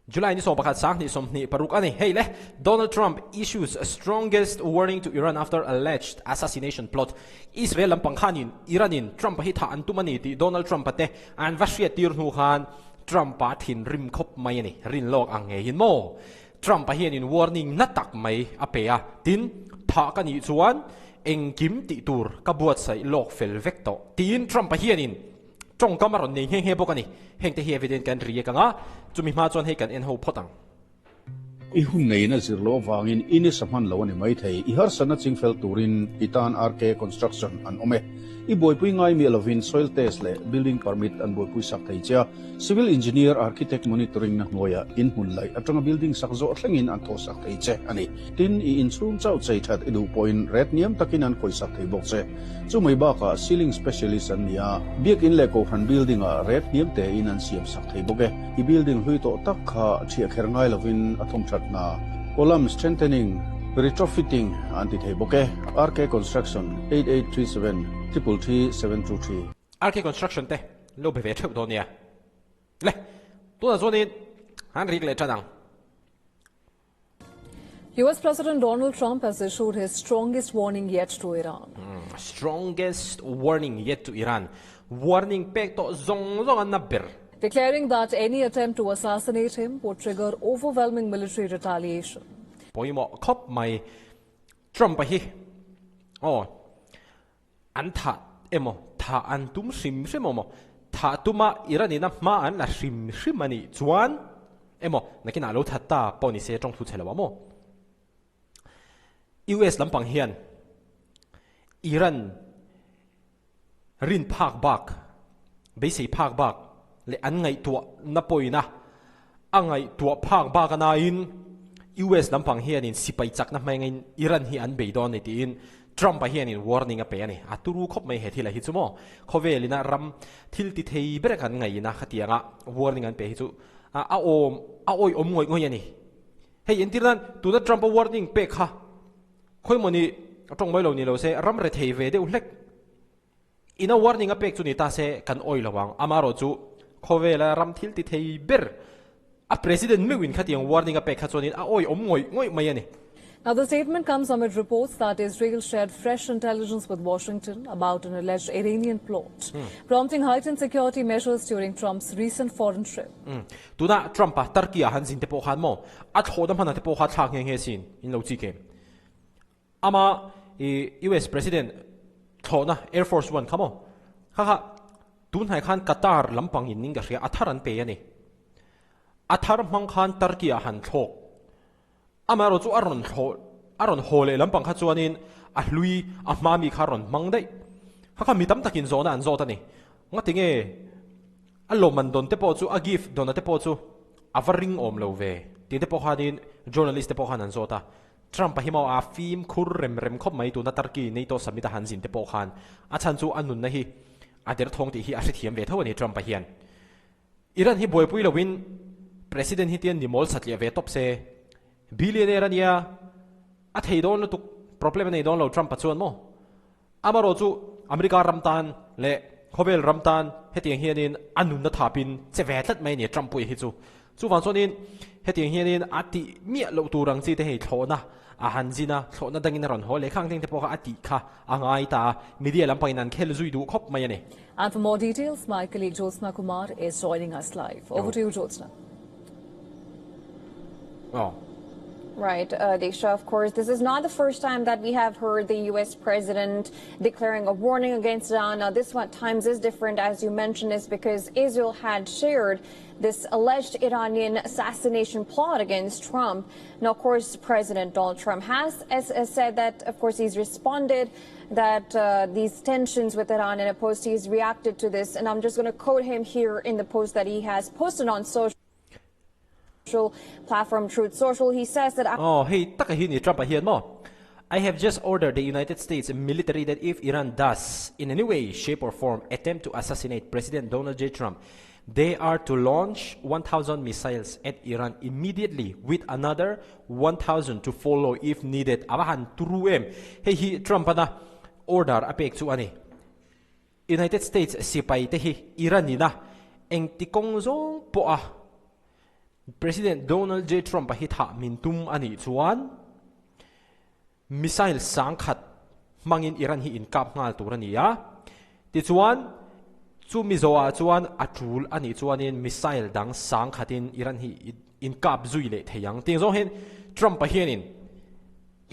July ni 11 2026 ani. Hei le, Donald Trump issues strongest warning to Iran after alleged assassination plot. Israel lampang khanin Iran in Trump-a hi thah an tum a ni tih Donald Trump-a te an va hriattir hnu khan Trump-a thinrim khawp mai a ni. Rin lawk ang ngeiin maw? Trump-a hianin warning na tak mai a pe a, tin, thah ka nih chuan engkim tih tur ka buatsaih lawk fel vek tawh tiin Trump-a hianin Tawngkam a rawn nei nghe nghe bawk a ni. Hengte hi evident kan ri ek ang a, chumi hma chuan hei kan en ho phawt ang. I hun neiin a zir loh avangin i nisa hman lo a ni maithei. I harsatna chingfel turin i tan RK Construction an awm e. I buaipui ngai miah lovin soil test leh building permit an buaipui sak thei che a. Civil engineer, architect monitoring na hnuaiah in hmun laih atanga building sak zawh thlengin an thawh sak thei che a ni. Tin, i inchhung chauh chei that i duh pawhin ret hniam takin an khawih sak thei bawk che. Chu mai bakah ceiling specialist an ni a, biakin leh kohhran building ah ret hniam tein an siam sak thei bawk e. I building hlui tawh tak kha thiah kher ngai lovin a thawm that hna, column strengthening, retrofitting an ti thei bawk e. RK Construction, 8837 333 723. RK Construction te lo be ve theuh dawn nia. Le, tunah chuanin han rik leh tan ang. US President Donald Trump has issued his strongest warning yet to Iran. Strongest warning yet to Iran. Warning pek tawh zawng zawng a na ber. Declaring that any attempt to assassinate him would trigger overwhelming military retaliation. Pawimawh khawp mai Trump-a hi aw an thah emaw thah an tum hrim hrim emaw thah tuma Iran ina hma an la hrim hrim a nih chuan emaw nakinah lo that ta pawh ni se tawng thu chhe lo ah maw US lampang hian Iran rin phak bak beisei phak bak leh an ngaihtuah na pawina a ngaihtuah phak bak a nain US lampang hianin sipai chakna hmangin Iran hi an bei dawn a ni tiin Trump-a hianin warning a pe a ni. A turu khawp mai he thil a hi chu maw? Khawvelina ram thil ti thei ber kan ngaihna khatianga warning an pe hi chu a awm a awih awm ngawih ngawih a ni. Hei entir nan tuna Trump-a warning pek kha khawimawni a tawng mai lo ni lo se ram rethei ve deuh hlek. Ina warning a pek chu ni ta se kan awih lo ang. Amaherawh chu khawvela ram thil ti thei ber a president meuhin khatiang warning a pek kha chuanin a awih awm ngawih ngawih mai a ni. Now the statement comes amid reports that Israel shared fresh intelligence with Washington about an alleged Iranian plot, prompting heightened security measures during Trump's recent foreign trip. Tuna Trump-a Turkey-ah han zin te pawh khan maw a thlawhna hmanah te pawh kha thlak nghe nghe sin in lo chik em? Ama i US President thlawhna Air Force One kha maw? Kha kha tun hnai khan Qatar lampang in ning ka hria a thar an pe a ni. A thar hmang khan Turkey ah han thlawk. Amaherawh chu a rawn thlawh a rawn haw leh lampang kha chuanin a hlui a hma mi kha a rawn hmang daih. Kha kha mi tam takin zawhna an zawt a ni. Ngatinge a lawmman dawn te pawh chu a gift dawna te pawh chu a va ring awm lo ve tih te pawh khanin journalist te pawh khan an zawt a. Trump-a hi maw a fimkhur rem rem khawp mai tuna Turkey NATO summit a han zin te pawh khan a chhan chu a nunna hi a derthawng tih hi a hrethiam ve tho a ni Trump-a hian. Iran hi buaipui loin President hi tian ni mawl satliah ve tawp se billionaire a nia a thei dawn lutuk problem a nei dawn lo Trump-a chuan maw amarawh chu America ram tan leh khawvel ram tan hetiang hianin a nunna thapin che ve tlat mai a ni Trump pawh hi chu. Chuvang chuanin hetiang hianin a tih miah loh tur ang chi te hei thlawhna a han zin a, thlawhna dangin a rawn haw leh khang thleng te pawh kha a tih kha a ngai ta a, media lampangin an khel zui duh khawp mai a ni. And for more details, my colleague Jyotsna Kumar is joining us live. Over to you, Jyotsna. Oh. Right, Diksha, of course, this is not the first time that we have heard the U.S. president declaring a warning against Iran. Now, this one times is different, as you mentioned, is because Israel had shared this alleged Iranian assassination plot against Trump. Now, of course, President Donald Trump has, has, has said that, of course, he's responded that these tensions with Iran in a post. He's reacted to this, and I'm just going to quote him here in the post that he has posted on social platform Truth Social. He says that... Oh, hei taka hi ni Trump a hian maw? I have just ordered the United States military that if Iran does, in any way, shape or form, attempt to assassinate President Donald J. Trump, they are to launch 1,000 missiles at Iran immediately with another 1,000 to follow if needed. A va han turu em? Hei hi Trump-ana order a pek chu a ni. United States sipai te hi Iran ina engti kawng zawng pawha. President Donald J. Trump-a hi thah min tum a nih chuan missile sangkhat hmangin Iran hi inkap nghal tur a ni a. Tichuan, chu mi zawhah chuan a tul a nih chuanin missile dang sangkhatin Iran hi inkap zui leh thei ang. Tiang zawng hian Trump-a hianin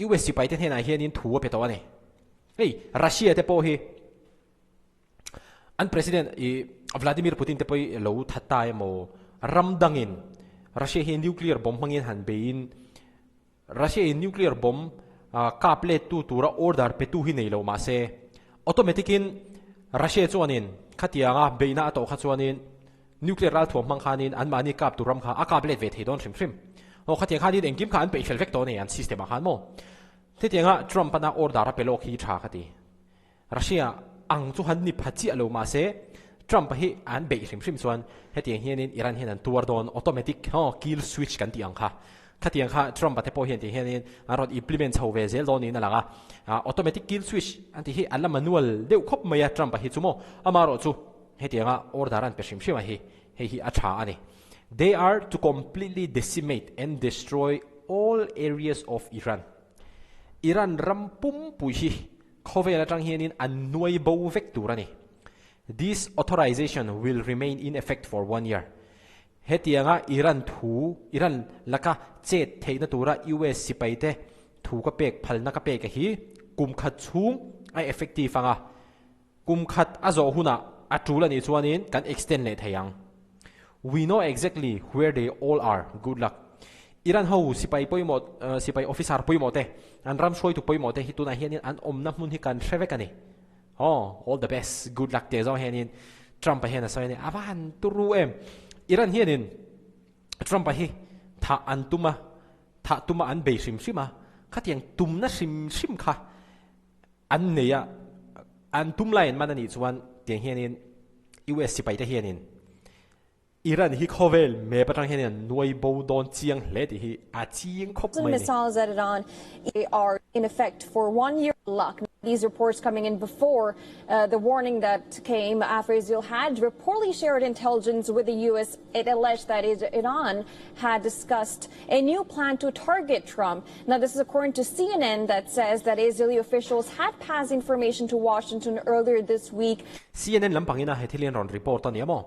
US sipaite hnenah hianin thu a pe tawh a ni. Hei Russia te pawh hi An President i Vladimir Putin te pawh hi lo that ta emaw, ram dangin Russia hi nuclear bomb hmangin han beiin Russia in nuclear bomb kap let tu tura order pe tu hi nei lo mahse automatic in Russia chuanin khatianga beihna a tawh kha chuanin nuclear ralthuam hmang khanin anmahni kap tur ram kha a kap let ve thei dawn hrim hrim. Aw khatiang khanin engkim kha an peih fel vek tawh a ni an system ah khan maw. Hetianga Trump ana order a pe lawk hi tha ka ti. Russia ang chu han ni pha chiah lo mahse Trump hi an beih hrim hrim chuan hetiang hianin Iran hian an tuar dawn automatic kill switch kan tih ang kha. Khatiang kha Trump a te pawh hian tih hianin an rawn implement chho ve zel dawn niin a lang a. Automatic kill switch an tih hi an la manual deuh khawp mai a Trump a hi chu maw. Amaherawh chu hetianga order an pe hrim hrim a hi hei hi a tha a ni. They are to completely decimate and destroy all areas of Iran. Iran ram pumpui hi Khawvel atang hianin an nuai bo vek tur a ni. This authorization will remain in effect for one year. Hetianga Iran thu, Iran laka chet theihna tura US sipaite thu ka pek phalna ka pek a hi kum khat chhung a effective anga kum khat a zawh hunah a tul a nih chuanin kan extend leh thei ang. We know exactly where they all are, good luck. Iran ho sipai pawimawh, sipai officer pawimawh te, an ram hruaitu pawimawh te hi tunah hianin an awmna hmun hi kan hre vek a ni. Aw, all the best, good luck tih zawng hianin Trump-a hian a sawi a ni. A va han turu em! Iran hianin Trump-a hi thah an tum a, thah tuma an bei hrim hrim a, khatiang tumna hrim hrim kha An nei a, an tum lai an man a nih chuan tiang hianin US sipaite hianin Iran hi khawvel map atang hianin an nuai bo dawn chiang hle tih hi a chiang khawp mai a ni. Missiles at Iran are in effect for one year luck. These reports coming in before the warning that came after Israel had reportedly shared intelligence with the US. It alleged that Iran had discussed a new plan to target Trump. Now, this is according to CNN that says that Israeli officials had passed information to Washington earlier this week. CNN lampangin a he thil hi an rawn report a ni a maw?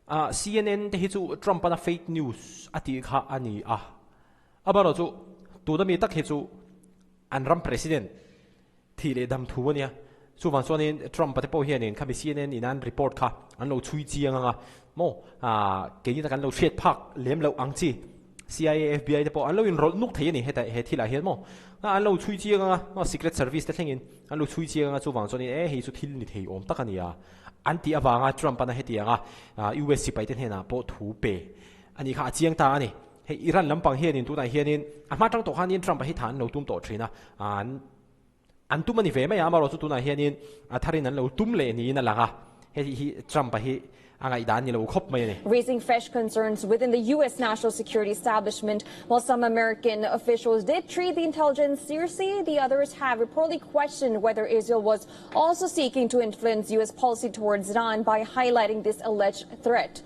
Ah, CNN te hi chu Trump-an a fake news a tih kha a ni a. Amaherawh chu tuna mi tak hi chu an ram president Thih leh dam thu a nia. Chuvang chuanin Trump-a te pawh hianin khami CNN in an report kha an lo chhui chiang ang a, maw keini kan lo hriat phak lem loh ang chi CIA, FBI te pawh an lo inrawlh nuk thei a ni heta he thilah hian maw an lo chhui chiang ang a, maw Secret Service te thlengin an lo chhui chiang ang a, chuvang chuanin e hei chu thil ni thei awm tak a ni a an tih avanga Trump-an a hetiang a US sipaite hnenah pawh thu pe a nih kha a chiang ta a ni. Hei Iran lampang hianin tunah hianin a hma tang tawh khanin Trump-a hi tha an lo tum tawh thin a, an an tum a ni ve mai a, amaherawhchu tunah hianin a tharin an lo tum leh niin a lang a, hei hi Trump-a hi a ngaihdan ni lo khawp mai a ni. Raising fresh concerns within the US national security establishment. While some American officials did treat the intelligence seriously, the others have reportedly questioned whether Israel was also seeking to influence US policy towards Iran by highlighting this alleged threat.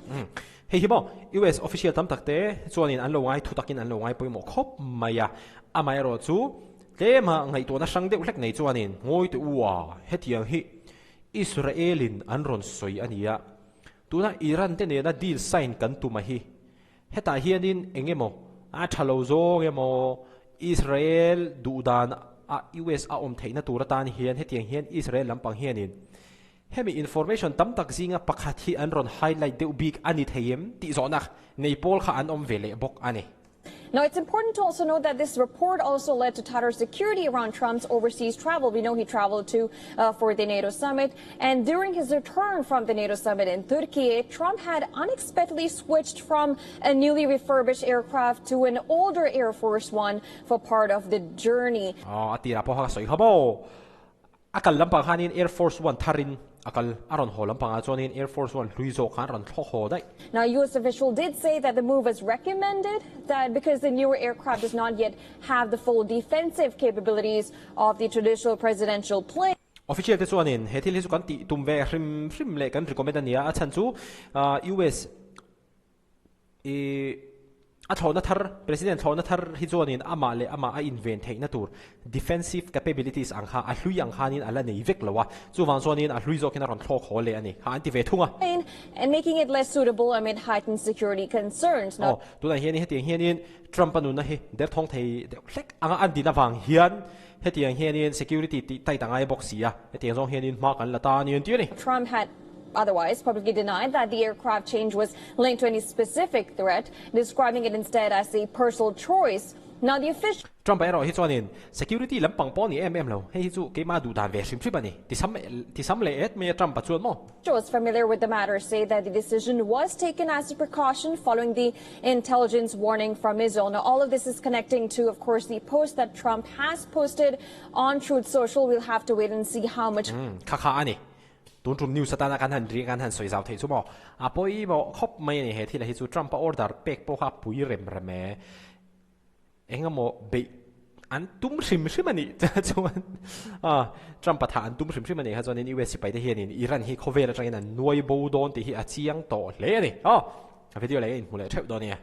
Hei hi maw US official tam tak te chuanin an lo ngai thu takin an lo ngai pawimawh khawp mai a, amaherawh chu tlema ngaihtuahna hrang deuh hlek nei chuanin ngawi teh u a, hetiang hi Israel in an rawn sawi a ni a, tuna Iran te nena deal sign kan tum a hi hetah hianin eng emaw a tha lo zawng emaw Israel duhdan a US a awm theihna tur atan hian hetiang hian Israel lampang hianin Hemi information tam tak zinga pakhat hi an rawn highlight deuh bik a ni thei em tih zawhna nei pawl kha an awm ve leh bawk a ni. Now, it's important to also note that this report also led to tighter security around Trump's overseas travel. We know he traveled to uh, for the NATO summit. And during his return from the NATO summit in Turkey, Trump had unexpectedly switched from a newly refurbished aircraft to an older Air Force One for part of the journey. Oh, a tira pawh kha sawi kha maw. A kal lampang khanin Air Force One tharin a kal, a rawn haw lampangah chuanin Air Force One hlui zawk khan rawn thlawk haw daih. Now, US official did say that the move was recommended that because the newer aircraft does not yet have the full defensive capabilities of the traditional presidential plane. Official te chuanin he thil hi chu kan tih tum ve hrim hrim leh kan recommend a nia, a chhan chu US i. A thlawhna thar, President thlawhna thar hi chuanin amah leh amah a inven theihna tur defensive capabilities ang kha a hlui ang khanin a la nei vek lo a, chuvang chuanin a hlui zawkin a rawn thlawk haw leh a ni kha an ti ve thung a. And making it less suitable amid heightened security concerns. Aw, tunah hianin hetiang hianin Trump-a nunna hi derthawng thei deuh hlek anga an din avang hian hetiang hianin security tih tight a ngai bawk si a, hetiang zawng hianin hma kan la ta a ni an ti a ni. Trump had otherwise publicly denied that the aircraft change was linked to any specific threat, describing it instead as a personal choice. Now the official. Trump-a erawh hi chuanin security lampang pawh a ni em em lo, hei hi chu keimah duh dan ve hrim hrim a ni, ti sam ti sam leh et mai a Trump-a chuan maw? Officials familiar with the matter say that the decision was taken as a precaution following the intelligence warning from Israel. Now all of this is connecting to, of course, the post that Trump has posted on Truth Social. We'll have to wait and see how much. Kha kha a ni. Tun tum news atana kan han ri kan han sawi zau theih chu maw? A pawimawh khawp mai a ni he thil hi chu Trump-a order pek pawh kha a pui rem rem e. Engemaw beih an tum hrim hrim a nih chuan Trump-a thah an tum hrim hrim a nih kha chuanin US sipai te hianin Iran hi khawvel atangin an nuai bo dawn tih hi a chiang tawh hle a ni. Aw, a video leh a inhmu leh theuh dawn nia.